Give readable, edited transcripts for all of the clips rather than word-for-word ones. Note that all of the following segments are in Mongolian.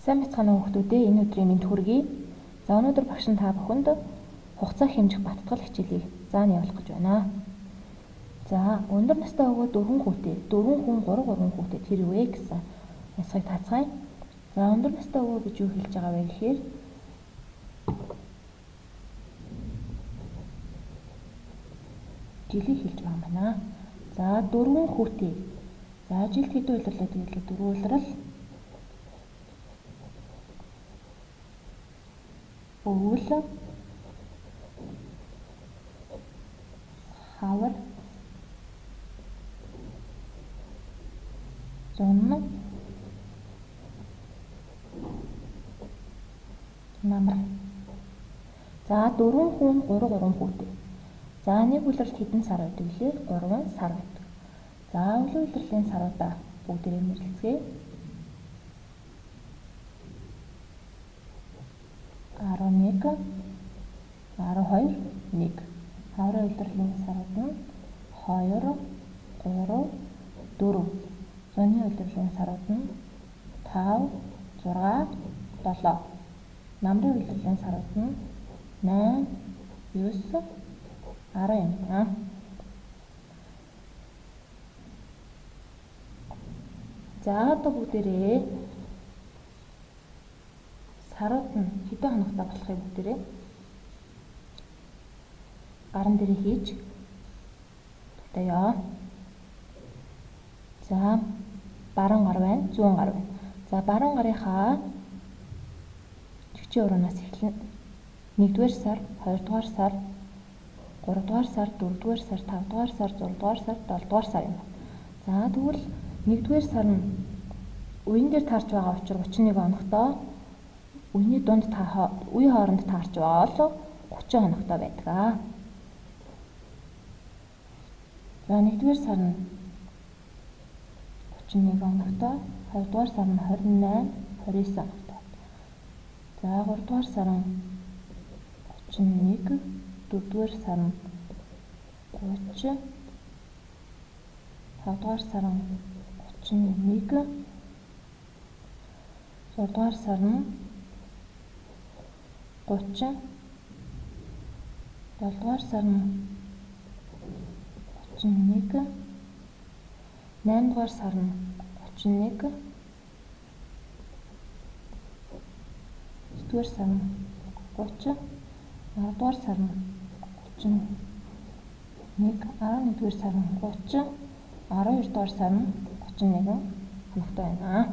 Сайн байцгаана уу хүмүүстээ, энэ өдрийн мэнд хүргэе. За өнөөдөр багш нь та бүхэнд хугацаа хэмжих баттгал хичээлийг заан явуулах гэж байна. За өндөр настай өгөө 4 хүүтэй, 4 хүн 3 3 хүүтэй тэр юу вэ гэсэн ясгийг таацгаая. За өндөр настай өгөө гэж юу хэлж байгаа вэ гэхээр жилийг хэлж байгаа юм байна. За 4 хүүтэй. За жилд хэдэн улирлаа гэвэл 4 улирал. Өвөл, хавар, зун, намар. За 4 хүн 3 3 хүүтэй. За нэг улиралд хэдэн сар байдаг лээ? 3 сар байдаг. За өвлийн улирлын саруудаа бүгдээрээ нэрлэцгээе. 11, 12, 1. Хаврын улирлын сарууд нь 2, 3, 4. Зуны улирлын сарууд нь 5, 6, 7. Намрын улирлын сарууд нь 8, 9, 10 юм байна. За одоо бүгдээрээ сарууд нь хэдэн хоногтой болохыг бүгдээрээ гаран дээрээ хийж дутая. За баруун гар байна, зүүн гар байна. За баруун гарынхаа чигчийн уруунаас эхлэн 1-р сар, 2-р сар, 3-р сар, 4-р сар, 5-р сар, 6-р сар, 7-р сар юм байна. За тэгвэл 1-р сар нь үеэн дээр таарч байгаа учраас 31 хоногтой, үений дунд үе хооронд таарч байгаа бол 30 хоногтой байдаг. За 1-р сар нь 31 хоногтой, 2-р сар нь 28, 29 хоногтой. За 3-р сар нь 31, 4-р сар нь 30, 5-р сар нь 31, 6-р сар нь 30, 7-р сар нь 31, 8-р сар нь 31, 9-р сар нь 30, 10-р сар нь 31, 11-р сар нь 30, 12-р сар нь 31 хоногтой байна.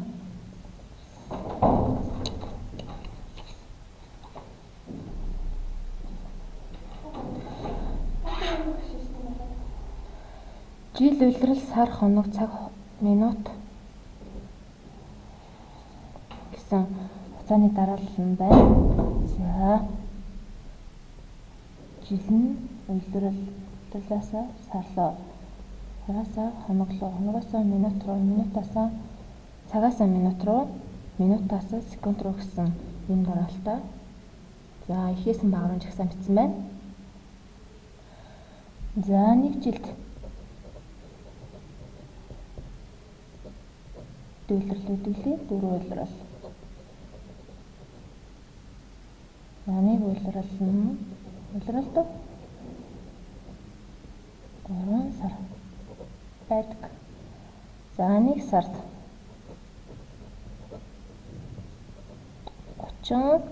Жил, улирал, сар, хоног, цаг, минут гэсэн хугацааны дараалал нь байна. За жил нь улирал, улирлаасаа сарлуу, сараасаа хоноглоо, хоногоосоо минут руу, минутаасаа цагаасаа минут руу, минутаасаа секунд руу гэсэн ийм дараалалтай. За ихээсэн багрын жагсаан бичсэн байна. За нэг жилд улирал гэдэг лээ 4 улирал. За нэг улирал нь улиралд 3 сар байдаг. За нэг сард 30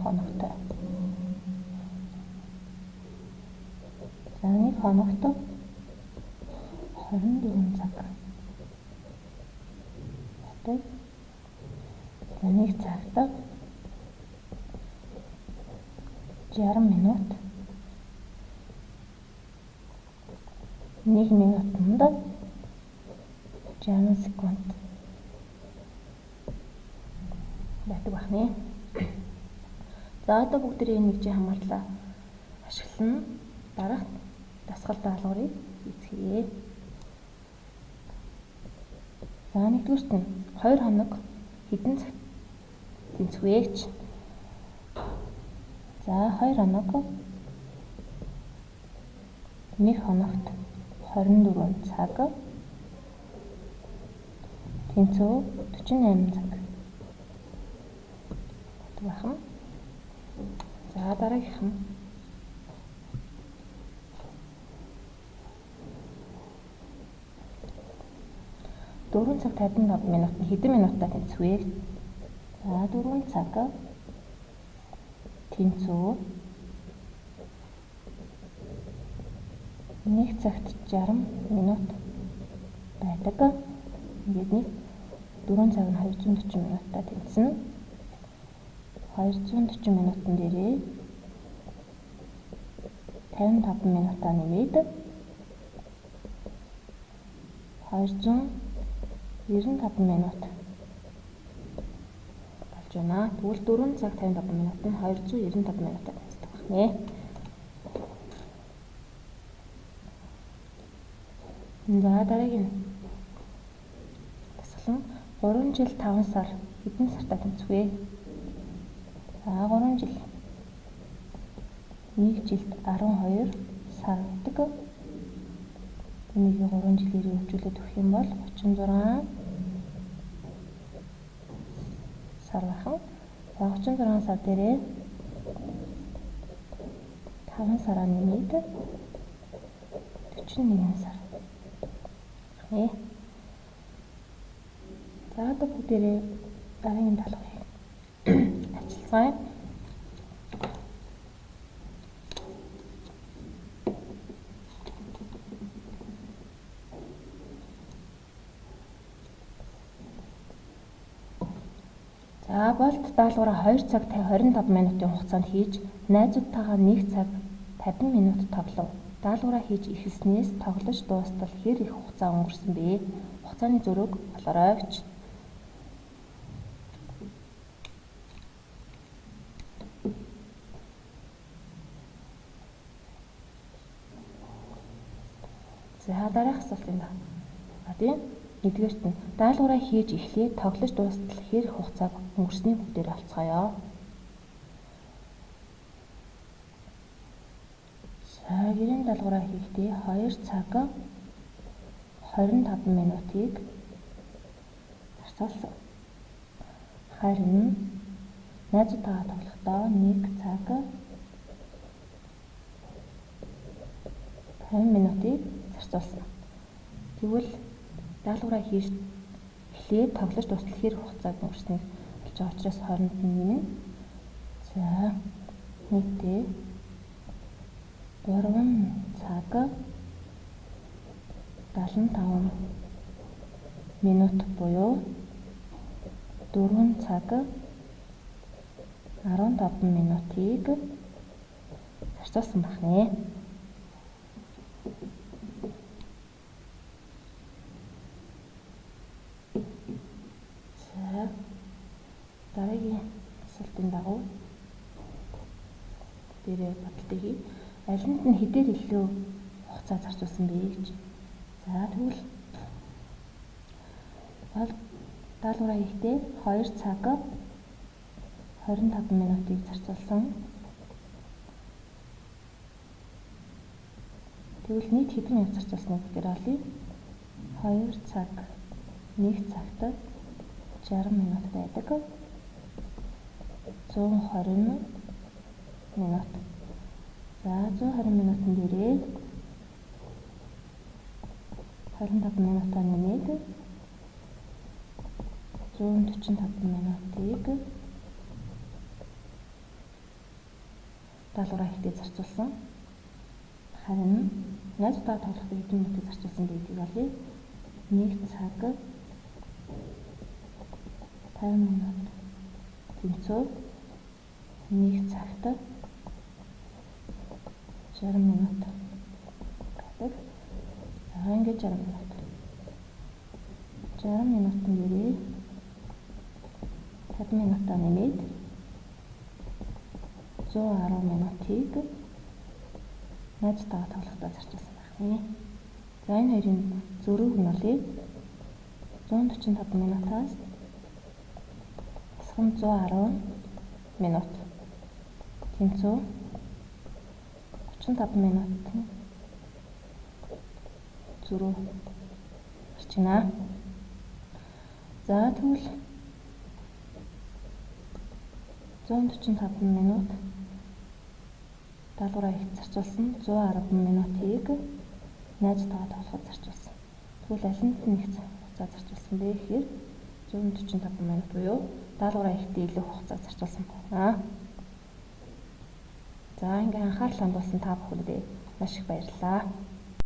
хоногтой. За нэг хоногт 24 цаг. За нэг цагт 60 минут, 1 минутанд 60 секунд байдаг байна. За одоо бүгдээрээ энэ нэгжийн хамгааллаа ашиглан дараах дасгал даалгаврыг хийцгээе. За нэгдүгээрт нь 2 хоног хэдэн цагт тэнцэх вэ гэж. За 2 хоног 1 хоногт 24 цаг тэнцүү 48 цаг. тэнцдэг байх нь. За дараагийнх нь 4 цаг 55 минут нь хэдэн минутаа тэнцэх вэ? За 4 цаг тэнцүү 1 цагт 60 минут байдаг. Ингээд нэг 4 цаг нь 240 минутаа тэнцэнэ. 240 минутан дээрээ 55 минутаа нэмээд 295 минут болж байна. Тэгвэл 4 цаг 55 минут нь 295 минутаар тэнцдэг байна. За дараагийн дасгал нь 3 жил 5 сар хэдэн сартаа тэнцэх вэ? За 3 жил. 1 жилд 12 сар байдаг. Энийг 3 жилээр хөгжүүлээд өгөх юм бол 36 сар байх. За 36 сар дээрээ 5 сараа нэмээд 41 сар. За одоо бүгдээрээ дараагийн даалгаврыг ажиллацгаая. За болт даалгавраа 2 цаг 25 минутын хугацаанд хийж найзуудтайгаа 1 цаг 50 минут тоглов. Даалгавраа хийж эхэлснээс тоглож дуустал хэр их хугацаа өнгөрсөн бэ? Хугацааны зөрүүг олоорой гэж. За дараах асуултын тийм. Нэгдүгээрт нь даалгавраа хийж эхлээд тоглож дуустал хэр их хугацааг өнгөрснийг бүгдээр олцгоё. За гэрийн даалгавраа хийхдээ 2 цаг 25 минутыг зарцуулсан. Харин найзуудтайгаа тоглохдоо 1 цаг 50 минутыг зарцуулсан. Тэгвэл даалгавраа хийж эхлээд тоглож дуустал хэр хугацааг өнгөрснийг олж байгаа учраас хооронд нь нэмнэ. За нийтдээ 3 цаг 75 минут буюу 4 цаг 15 минутыг зарцуулсан байна. За дараагийн асуултын дагуу дээрээ бодолтой хий. Алинд нь хэдээр илүү хугацаа зарцуулсан бэ гэж. За тэгвэл бол даалгавраа хийхдээ 2 цаг 25 минутыг зарцуулсан. Тэгвэл нийт хэдэн минут зарцуулсныг бүгдээр олъё. 2 цаг 1 цагт 60 минут байдаг. 120 минут. За 120 минутан дээрээ 25 минутаа нэмээд 145 минутыг даалгавраа хийхдээ зарцуулсан. Харин найзуудтайгаа тоглохдоо хэдэн минутыг зарцуулсан гэдгийг олъё. 1 цаг 50 минут тэнцүү 1 цагт 60 минут байдаг. За ингээд 60 минут. 60 минутан дээрээ 50 минутаа нэмээд 110 минутыг найзтайгаа тоглохдоо зарцуулсан байна. За энэ хоёрын зөрүүг нь олъё. 145 минутаас 110 минут. Тэнцүү 35 минут зөрүү гарч байна. За тэгвэл 145 минут даалгавар аягт зарцуулсан, 110 минутыг найзтайгаа тоглоход зарцуулсан. Тэгвэл алинд нь их хугацаа зарцуулсан бэ гэхээр 145 минут буюу даалгавар аягт илүү хугацаа зарцуулсан байна. За, ингээ анхаарал хандуулсан та бүхэндээ маш их баярлалаа.